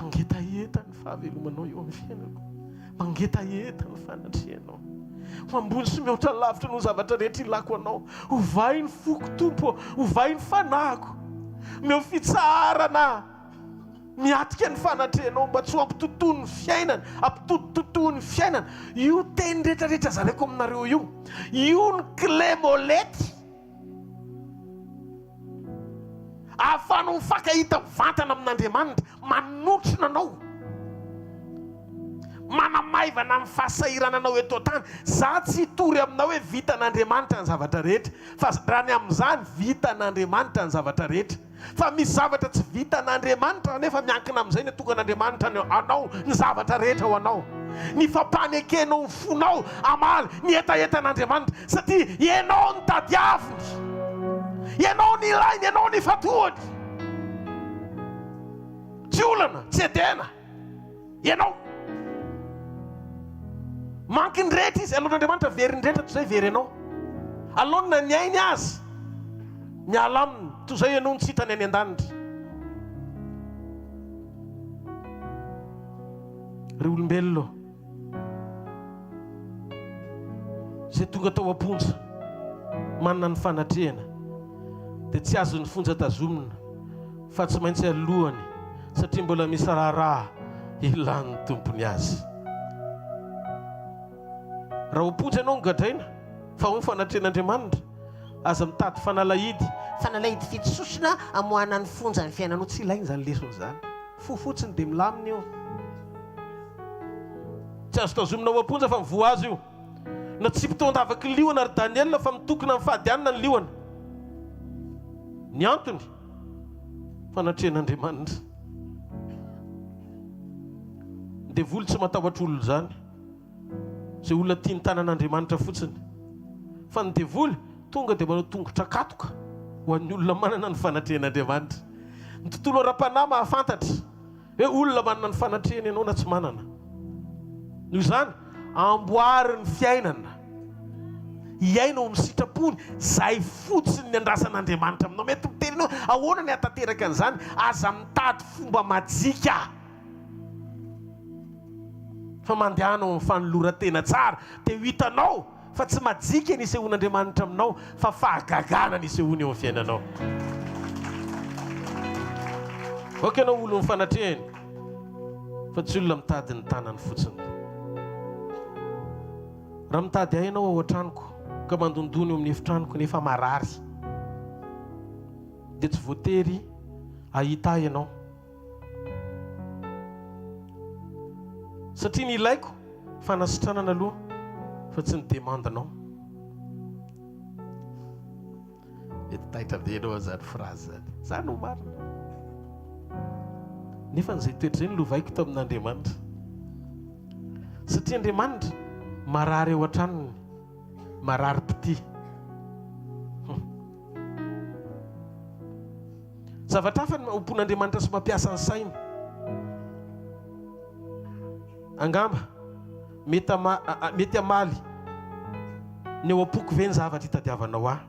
Mangetaheta ny fahavelomanao eo amin'ny fiainako. Mangetaheta ny fanatrehanao. Ho ambony sy mihoatra lavitra noho ny zavatra rehetra ilako Anao. Ovay ny foko, Tompo ô, ovay ny fanahiko. Omeo fitsaharana miatrika ny fanatrehanao mba tsy ho ampitotoin'ny fiainana, ampitototoin'ny fiainana. Io teny rehetra rehetra zaraiko aminareo io, io ny clé molette. Ahafahanao mifankahita mivantana amin'Andriamanitra, manotrona anao, manamaivana ny fahasahirananao eto an-tany. Za tsy hitory aminao hoe vitan'Andriamanitra ny zavatra rehetra, fa raha ny amin'izany, vitan'Andriamanitra ny zavatra rehetra. Fa misy zavatra tsy vitan'Andriamanitra nefa miankina amin'izay ny atokan'Andriamanitra ny anao ny zavatra rehetra ho anao. Ny fampanekenao ny fonao hamaly ny hetahetan'Andriamanitra satria ianao no tadiaviny. Ianao no ilainy, ianao no ifantohany. Tsy olana, tsy edena. Ianao. Manky ny rehetra izy, aloan'Andriamanitra very ny rehetra toy izay very ianao. Aleony na ny ainy aza miala aminy toy izay ianao no tsy hitany any an-danitra. Ry olombelona ô, izay tonga tao am-ponja manana ny fanatrehana dia tsy azon'ny fonja tazomina fa tsy maintsy alohany satria mbola misy raharaha ilan'ny tompony azy. Raha ho ponja ianao no gadraina fa ao ny fanatrehan'Andriamanitra, aza mitady fanalahidy. Fanalahidy fitsosona amoahana ny fonja ny fiainanao, tsy ilaina izany lesona izany. Fo fotsiny dia milamina io. Tsy azo tazomina ao am-ponja fa mivoha azy io. Natsipy tao an-davaky ny liona ry Daniela fa mitokona amin'ny fady hanina ny liona. Ny antony? Fanatrehan'Andriamanitra. Ny devoly tsy matahotra olona izany. Izay olona tia ny tanan'Andriamanitra fotsiny. Fa ny devoly tonga dia manao tongotra katoka ho an'ny olona manana ny fanatrehan'Andriamanitra. Ny tontolo ara-panahy mahafantatra hoe olona manana ny fanatrehany ianao na tsy manana. Noho izany, amboary ny fiainana. Hiaina ao amin'ny sitrapony, izay fotsiny ny andrasan'Andriamanitra aminao. Mety miteny ianao, ahoana ny hahatanteraka an'izany? Aza mitady fomba majika. Fa mandehana ao amin'ny fanoloran-tena tsara, dia ho hitanao fa tsy majika ny isehoan'Andriamanitra aminao, fa fahagagana ny isehoany eo amin'ny fiainanao. Aoka ianao ho olon'ny fanatrehany, fa tsy olona mitady ny tanany fotsiny. Raha mitady ahy ianao ao an-tranoko, ka mandondona eo amin'ny efitranoko nefa marary, dia tsy voatery hahita ahy ianao. Satria ny ilaiko, fanasitranana aloha, fa tsy ny demande-nao. Mety taitra be ianao an'izany phrase izany. Izany no marina. Nefa izay toetra izay no lovaiko tamin'Andriamanitra. Satria Andriamanitra marary ao an-tranony, marary mpitia. Hum. Zavatra hafa ny manompon'Andriamanitra sy mampiasa ny sainy. Angamba mety mety hamaly ny ao am-poko ve ny zavatra itadiavanao ahy?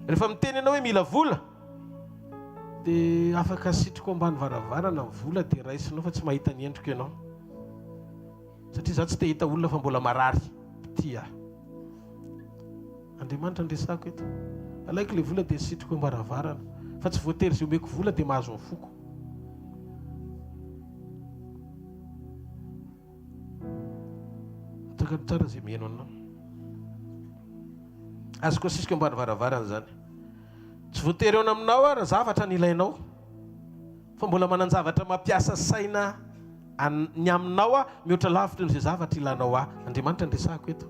Rehefa miteny ianao hoe mila vola, dia afaka asitriko ambany varavarana ny vola dia raisinao fa tsy mahita ny endriko ianao. Satria izaho tsy te hahita olona fa mbola marary mpitia ahy. Andriamanitra no resahako eto. Alaiko ilay vola dia asitriko am-baravarana. Fa tsy voatery izay omeko vola dia mahazo ny foko. Takatro tsara izay mihaino anao. Azoko asisiko ambany varavarana izany. Tsy voatery eo aminao ary zavatra ny ilainao. Fa mbola manan-javatra mampiasa saina. An, ny aminao aho mihoatra lavitra noho izay zavatra ilanao ahy. Andriamanitra no resahako eto.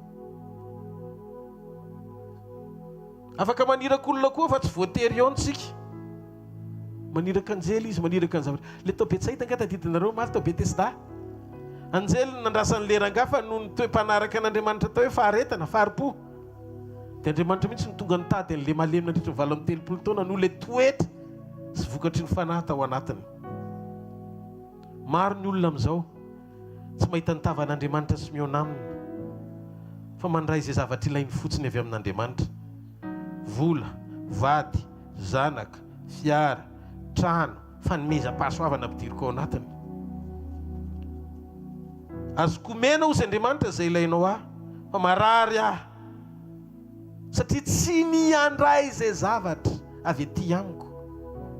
Afaka maniraka olona koa fa tsy voatery eo tsika. Maniraka anjely izy, maniraka ny zavatra. Le tao Betsaida angaha tadidinareo omaly tao Betesda? Anjely no nandrasan'le rangahy fa noho ny toe-panaraka an'Andriamanitra tao hoe faharetana, fahari-po. Dia Andriamanitra mihitsy no tonga nitady an'le malemy nandritra ny 38 taona noho le toetra sy vokatry ny fanahy tao anatiny. Maro ny olona amin'izao tsy mahita ny tavan'Andriamanitra sy mihaona aminy fa mandray izay zavatra ilainy fotsiny avy amin'Andriamanitra. Vola, vady, zanaka, fiara, trano, fanomezam-pahasoavana ampidiriko ao anatiny. Azoko omena hozy Andriamanitra izay ilainao ahy fa marary aho satria tsy ny handray izay zavatra avy aty amiko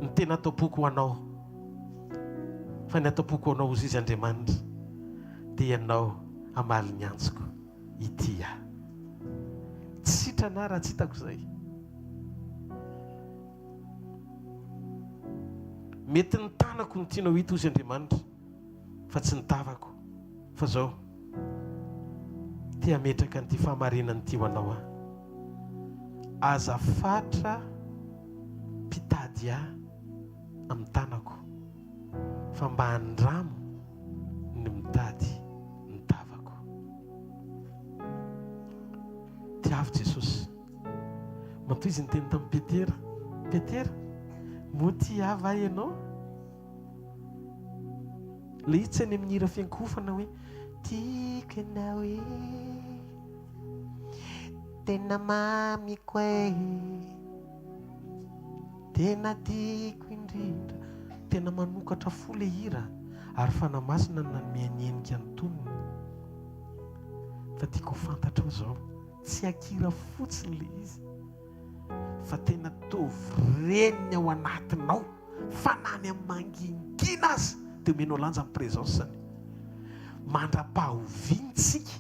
no tena ato am-poko ho anao. Fa ny ato am-poko anao hozy izy Andriamanitra dia ianao hamaly ny antsoko ity aho. Tsy sitrana aho raha tsy hitako izay. Mety ny tanako no tianao hita hozy Andriamanitra fa tsy ny tavako. Fa zao, te hametraka an'ity fahamarinana ity ho anao aho. Aza fatra mpitady ahy. amin'ny tanako fa mba andramo ny mitady ny tavako. Tiavo Jesosy. Matoa izy niteny tamin'i Petera, Petera, moa tia ahy va ianao? Ilay izy tsy any amin'ny hira fiankohofana hoe tiako ianao e, tena mamiko e. Tena tiako indrindra. Tena manokatra fo le hira ary Fanahy Masina no nanome an'i Henika ny tonony. Fa tiako ho fantatrao zao, tsy akira fotsiny le izy fa tena tovo reniny ao anatinao fa na any amin'ny mangingina aza dia omenao lanja ny présence-ny. Mandra-pahoviantsika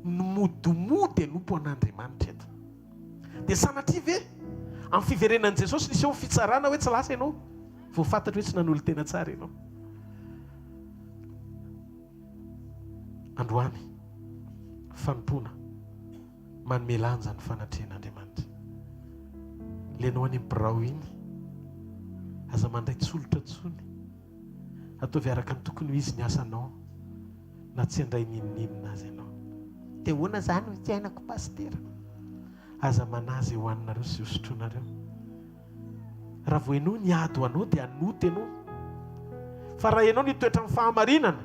ny modimody hanompo an'Andriamanitra eto. Dia sanatria ve amin'ny fiverenan'i Jesosy niseho ny fitsarana hoe tsy lasa ianao vao fantatra hoe tsy nanolo-tena tsara ianao? Androany, fanompoana manome lanja ny fanatrehan'Andriamanitra. Ilay ianao any amin'ny birao iny, aza mandray tsolotra intsony. Ataovy araka ny tokony ho izy ny asanao na tsy handray n'inon'inona aza ianao. Dia ahoana izany ny fiainako Pasitera? Aza manahy izay hohaninareo sy hosotroinareo. Raha vao ianao niady ho anao dia hanota ianao. Fa raha ianao nitoetra amin'ny fahamarinana,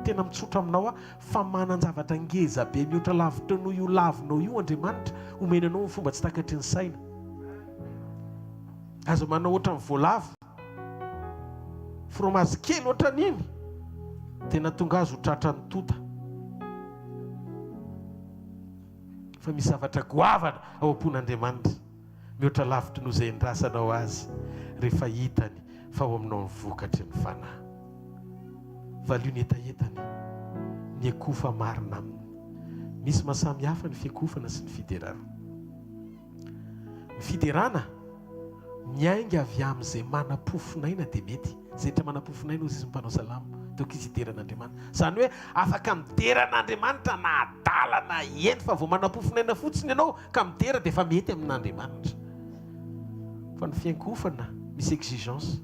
tena mitsotra aminao aho fa manan-javatra ngeza be mihoatra lavitra noho io lavinao io Andriamanitra homeny anao amin'ny fomba tsy takatry ny saina. Aza manao ohatran'ny voalavo. Fromage kely ohatran'iny dia nahatonga azy ho tratran'ny tota. Fa misy zavatra goavana ao am-pon'Andriamanitra mihoatra lavitra noho izay endrasanao azy rehefa hitany fa ao aminao ny vokatry ny Fanahy. Valio ny hetahetany, ny ekofa marina aminy. Misy maha samy hafa ny fiekofana sy ny fiderana. Ny fiderana miainga avy amin'izay manam-pofon'aina dia mety. Izay rehetra manam-pofon'aina hozy izy ny mpanao salamo, donc izy hidera an'Andriamanitra. Izany hoe afaka midera an'Andriamanitra na adala na hendry fa vao manam-pofon'aina fotsiny ianao ka midera dia efa mety amin'Andriamanitra. Fa ny fiankohofana misy exigence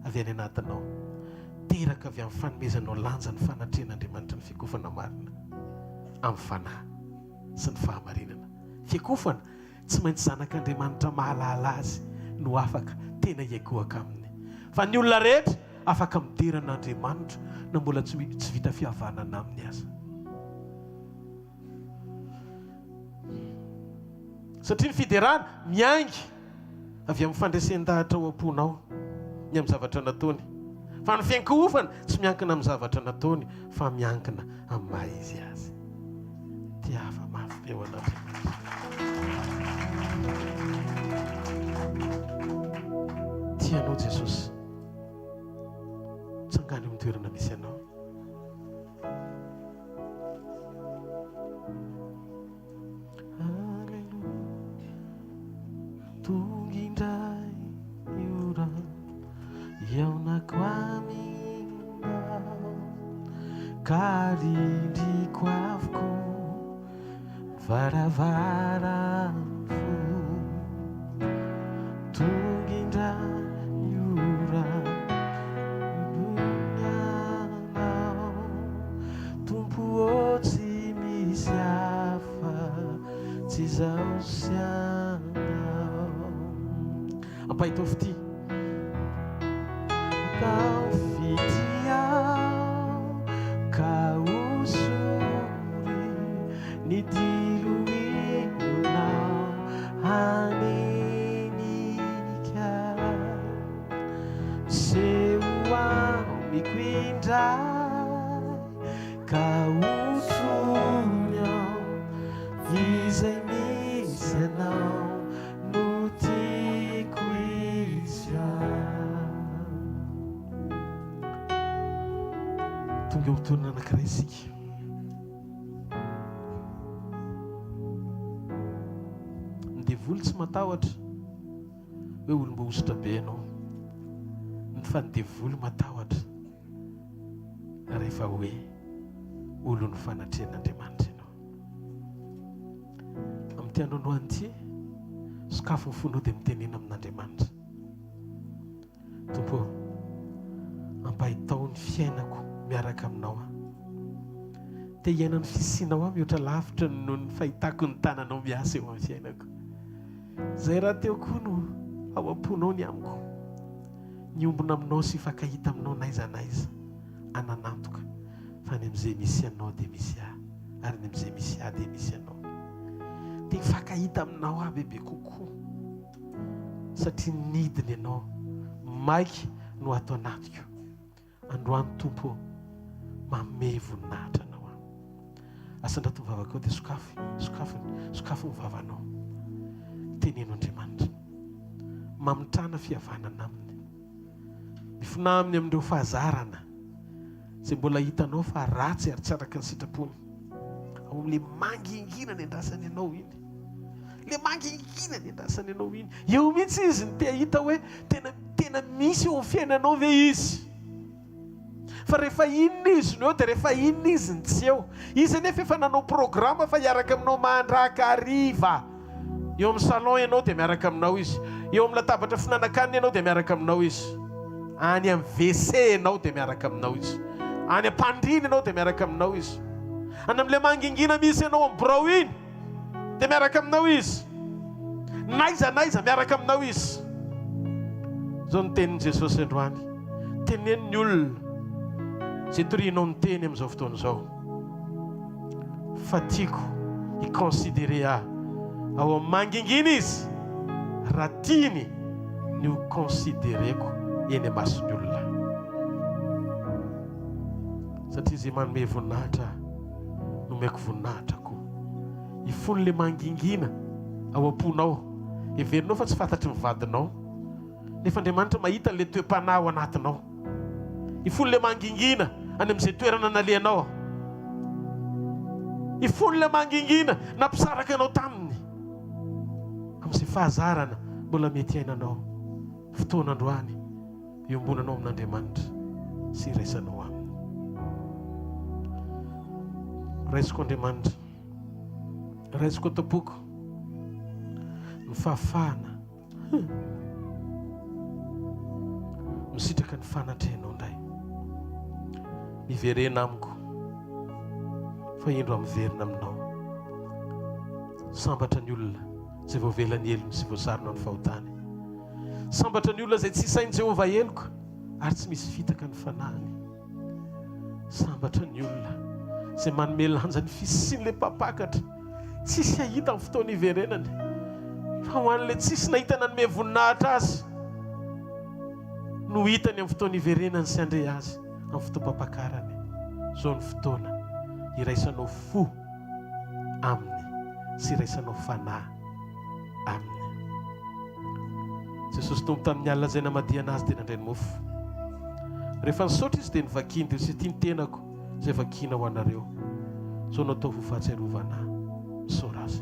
avy any anatinao. Teraka avy amin'ny fanomezanao lanja ny fanatrehan'Andriamanitra ny fiankohofana marina amin'ny fanahy sy ny fahamarinana. Fiankohofana Tsy maintsy zanak'Andriamanitra mahalala azy no afaka tena hiakohaka aminy. Fa ny olona rehetra afaka midera an'Andriamanitra na mbola tsy tsy vita fihavanana aminy aza. Satria ny fiderana miainga avy amin'ny fandresen-dahatra ao am-ponao ny amin'ny zavatra nataony. Fa ny fiankohofana tsy miankina amin'ny zavatra nataony fa miankina amin'ny maha izy azy. Tiava mafy be ho an'Andriamanitra. Tia anao Jesosy. Tsangano eo amin'ny toerana misy anao. Alléluia. Tonga indray ny ora hihaonako aminao. Ka rindriko avokoa ny varavaran'ny fo. Tonga indray ny ora hidognanao, Tompo ô tsy misy hafa tsy izaho sy Anao. Ampahitao fitia. Atao fitia ka hosory ny diloilonao hanenika. Miseho amiko indray ka hotrony ao izay misy anao. No tiako izy ah. Tonga eo toerana anankiray isika. Ny devoly tsy matahotra hoe olom-boahosotra be ianao. Fa ny devoly matahotra rehefa hoe olon'ny fanatrehan'Andriamanitra ianao. Amin'ity andro androany ity, sokafy ny fonao dia mitenena amin'Andriamanitra. Tompo ô, ampahitao ny fiainako miaraka aminao aho. Te hiaina ny fisianao aho mihoatra lavitra noho ny fahitako ny tananao miasa eo amin'ny fiainako. Izay rahateo koa no ao am-ponao ny amiko. Miombona aminao sy hifankahita aminao n'aiza n'aiza ananantoka fa any amin'izay misy anao dia misy ahy ary any amin'izay misy ahy dia misy anao. Te hifankahita aminao aho bebe kokoa satria nidina ianao maika no ato anatiko. Androany Tompo ô, manome voninahitra Anao aho. Asandrato ny vavakao dia sokafy, sokafy, sokafy ny vavanao. Teneno Andriamanitra. Mamitrana fihavanana Aminy. Mifonà Aminy amin'ireo fahazarana izay mbola hitanao fa ratsy ary tsy araka ny sitrapony. Ao amin'ilay mangingina niandrasany anao iny. Ilay mangingina niandrasany anao iny. Eo mihitsy izy no te hahita hoe tena tena misy eo amin'ny fiainanao ve izy. Fa rehefa inona izy no eo dia rehefa inona izy no tsy eo. Izy anefa efa nanao programa fa hiaraka aminao mandrakariva. Eo amin'ny salon ianao dia miaraka aminao izy. Eo amin'ny latabatra fihinanankanina ianao dia miaraka aminao izy. Any amin'ny WC ianao dia miaraka aminao izy. Any am-pandriana ianao dia miaraka aminao izy. Any amin'ilay mangingina misy ianao amin'ny birao iny. Dia miaraka aminao Izy. N'aiza n'aiza miaraka aminao Izy. Izao no tenin'i Jesosy androany. Teneno ny olona izay torianao ny teny amin'izao fotoana izao. Fa tiako hi-considerer ahy ao amin'ny mangingina Izy raha tiany ny ho considereko eny amason'ny olona. Satria izay manome voninahitra ahy nomeko voninahitra koa. Hifono le mangingina ao am-ponao. Heverinao fa tsy fantatry ny vadinao. Nefa Andriamanitra mahita le toe-panahy ao anatinao. Hifono le mangingina any amin'izay toerana nalehanao. Hifono le mangingina nampisaraka anao taminy. Amin'izay fahazarana mbola mety iainanao fotoana androany. iombonanao amin'Andriamanitra sy iraisanao Aminy. Raisiko Andriamanitra, raisiko ato am-poko ny fahafahana misitraka ny fanatrehanao indray. Miverena amiko fa indro aho miverina aminao. Sambatra ny olona izay voavela ny helony sy voasarona ny fahotany. Sambatra ny olona izay tsy isain'i Jehovah heloka ary tsy misy fitaka ny fanahiny. Sambatra ny olona izay manome lanja ny fisian'ilay mpampakatra. Tsisy hahita amin'ny fotoana iverenany, fa ho an'ilay tsisy nahita nanome voninahitra azy no hitany amin'ny fotoana iverenany sy handre azy amin'ny fotoam-pampakarany. Izao ny fotoana iraisanao fo aminy sy iraisanao fanahy aminy. Jesosy Tompo tamin'ny alina izay namadihana Azy dia nandray ny mofo. Rehefa nisaotra Izy dia novakiany dia hoy Ity ny tenako izay vakiana ho anareo. Izao no ataovy ho fahatsiarovana Ahy. Misaora Azy.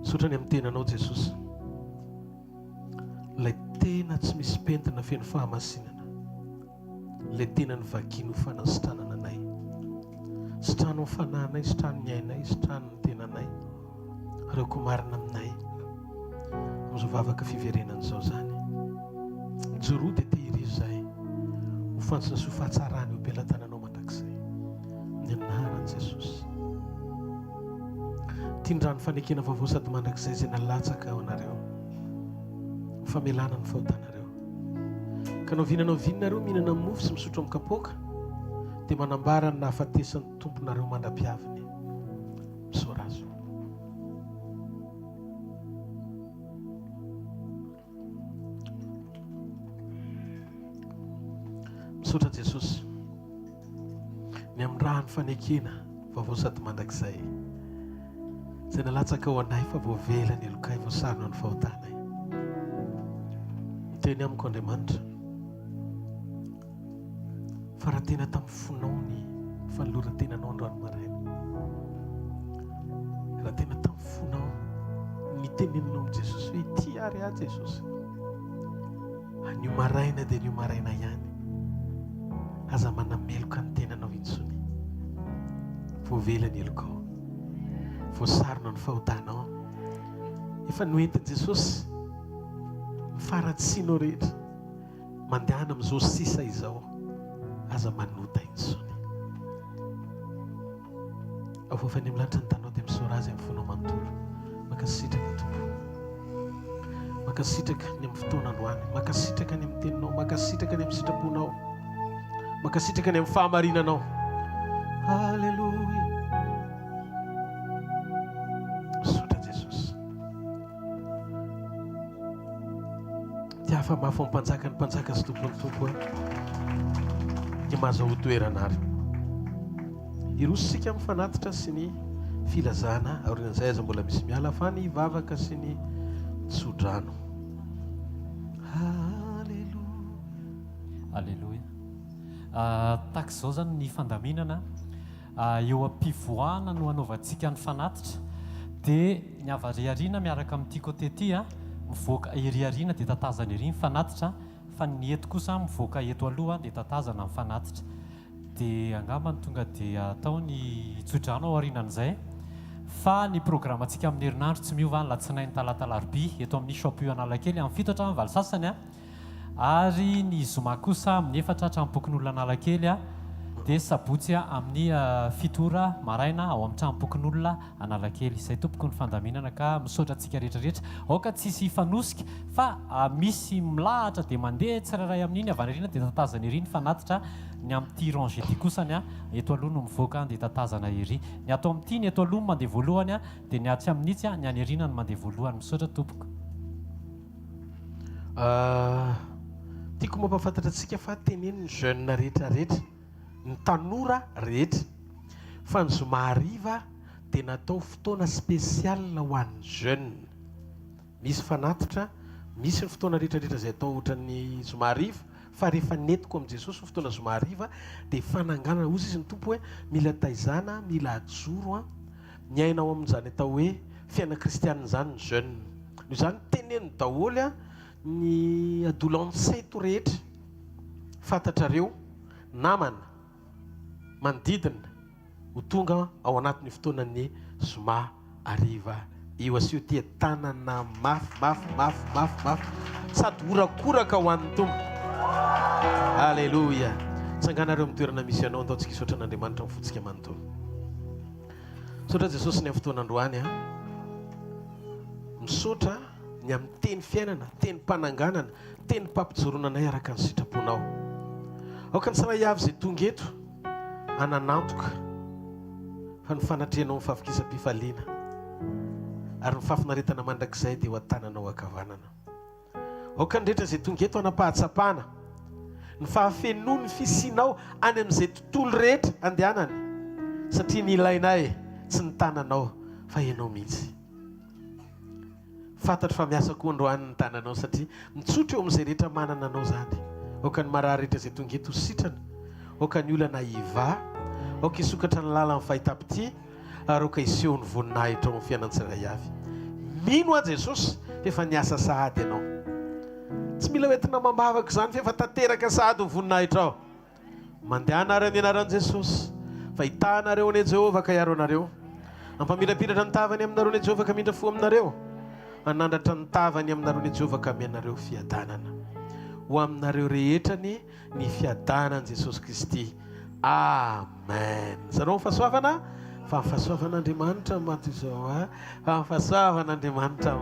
Misaotra ny amin'ny tenanao Jesosy. Ilay tena tsy misy pentina feno fahamasinana. Ilay tena novakiany ho fanasitranana anay. Sitrano ny fanahinay, sitrano ny ainay, sitrano ny tenanay. Ary aoka ho marina aminay amin'izao vavaka fiverenana izao izany. Mijoroa dia tehirizo izahay ho fantsona sy ho fahatsarana eo am-pelatananao mandrakizay. Amin'ny anaran'i Jesosy. Ity ny rano fanekena vaovao sady mandrakizay izay nalatsaka ho anareo ho famelana ny fahotanareo. Ka na oviana na oviana nareo mihinana mofo sy misotro amin'ny kapoaka dia manambara ny nahafatesan'ny Tomponareo mandra-piaviny. Misaora Azy. Misaotra Jesosy ny amin'ny rà ny fanekena vaovao sady mandrakizay izay nalatsaka ho anay fa voavela ny helokay, voasarona ny fahotanay. Miteny amiko Andriamanitra fa raha tena tamin'ny fonao ny fanoloran-tenanao androany maraina, raha tena tamin'ny fonao niteneninao amin'i Jesosy hoe ity ary aho Jesosy, anio maraina dia anio maraina ihany, aza manameloka ny tenanao intsony. Voavela ny helokao, voasarona ny fahotanao, efa noentin'i Jesosy ny faharatsianao rehetra. Mandehana amin'izao sisa izao, aza manota intsony. Avoafy any amin'ny lanitra ny tanao dia misaora azy amin'ny fonao manontolo. Mankasitraka Tompo. Mankasitraka ny amin'ny fotoana androany. Mankasitraka ny amin'ny teninao. Mankasitraka ny amin'ny sitraponao. Mankasitraka ny amin'ny fahamarinanao. Alléluia. Misaotra Jesosy. Tiafa mafy ny mpanjaka ny mpanjaka sy tompon'ny tompo a. Ny mahazahoa toerana ary. Hiroso isika amin'ny fanatitra sy ny filazana aorian'izay aza mbola misy miala fa ny vavaka sy ny tsodrano. Aleloia. Aleloia. Tahaka izao izany ny fandaminana. Eo am-pivoahana no anaovantsika ny fanatitra. Dia ny avy ary aoriana miaraka amin'ity côté ity, mivoaka ery aoriana dia tatazana ery ny fanatitra, fa ny eto kosa mivoaka eto aloha dia tatazana ny fanatitra. Dia angamba ny tonga dia atao ny tsodrano ao aorianan'izay. Fa ny programantsika amin'ny herinandro tsy miova, alatsinainy, talata, alarobia eto amin'ny Shop U Analakely amin'ny fito hatramin'ny valo sasany. Ary ny zoma kosa amin'ny efatra tranompokonolona Analakely dia sabotsy amin'ny fito ora maraina ao amin'ny tranompokonolona Analakely. Izay tompoko ny fandaminana ka misaotra antsika rehetra rehetra. Aoka tsy hisy hifanosika fa misy milahatra dia mandeha tsirairay amin'iny avy any aoriana dia tatazana ery ny fanatitra, ny amin'ity rangée ity kosa ny eto aloha no mivoaka dia tatazana ery. Ny ato amin'ity ny eto aloha no mandeha voalohany dia ny atsy amin'itsy ny any aoriana no mandeha voalohany. Misaotra tompoko. Tiako mampahafantatra antsika fa teneno ny jeune rehetra rehetra, ny tanora rehetra fa ny zoma hariva dia natao fotoana spécial ho an'ny jeune. Misy fanatitra, misy ny fotoana rehetra rehetra izay atao ohatran'ny zoma hariva fa rehefa nentiko amin'i Jesosy ny fotoana zoma hariva dia fananganana, hozy izy ny Tompo hoe mila taizana, mila ajoro an, miaina ao amin'izany atao hoe fiainana kristianina izany ny jeune. Noho izany teneno daholo an ny adolantsento rehetra fantatrareo, namana, manodidina ho tonga ao anatin'io fotoanan'ny zoma hariva io. Asio tia tanana mafy mafy mafy mafy mafy sady horakoraka ho an'ny Tompo. Aleloia. Tsanganareo amin'ny toerana misy anao, andao tsika hisaotra an'Andriamanitra amin'ny fontsika manontolo. Misaotra Jesosy ny amin'ny fotoana androany a. Misaotra ny amin'ny teny fiainana, tenim-pananganana, tenim-pampijoroana anay araka ny sitraponao. Aoka ny tsirairay avy izay tonga eto hanan'antoka fa ny fanatrehanao ny fahavokisam-pifaliana ary ny fahafinaretana mandrakizay dia ho an-tananao ankavanana. Aoka ny rehetra izay tonga eto hanam-pahatsapana ny fahafenoan'ny fisianao any amin'izay tontolo rehetra andehanany, satria ny ilainay tsy ny tananao fa ianao mihitsy. Fantatro fa miasa koa androany ny tananao satria mitsotra eo amin'izay rehetra manana anao izany. Aoka ny marary rehetra izay tonga eto ho sitrana, aoka ny olana hivaha, aoka hisokatra ny lalan'ny fahitam-pitia, ary aoka hiseho ny voninahitra ao amin'ny fiainan'ny tsirairay avy. Mino aho Jesosy fa efa niasa sahady Ianao. Tsy mila hoentina amam-bavaka izany fa efa tanteraka sahady ny voninahitrao. Mandehana ary amin'ny anaran'i Jesosy, fa hitaha anareo anie Jehovah ka hiaro anareo. Hampamirapiratra ny tavany aminareo anie Jehovah ka hamindra fo aminareo. Hanandratra ny tavany aminareo anie Jehovah ka hamea anareo fiadanana. Ho aminareo rehetra anie ny fiadanan'i Jesosy Kristy. Amen. Zarao ny fahasoavana, fa ny fahasoavan'Andriamanitra mato izao a. Fa ny fahasoavan'Andriamanitra.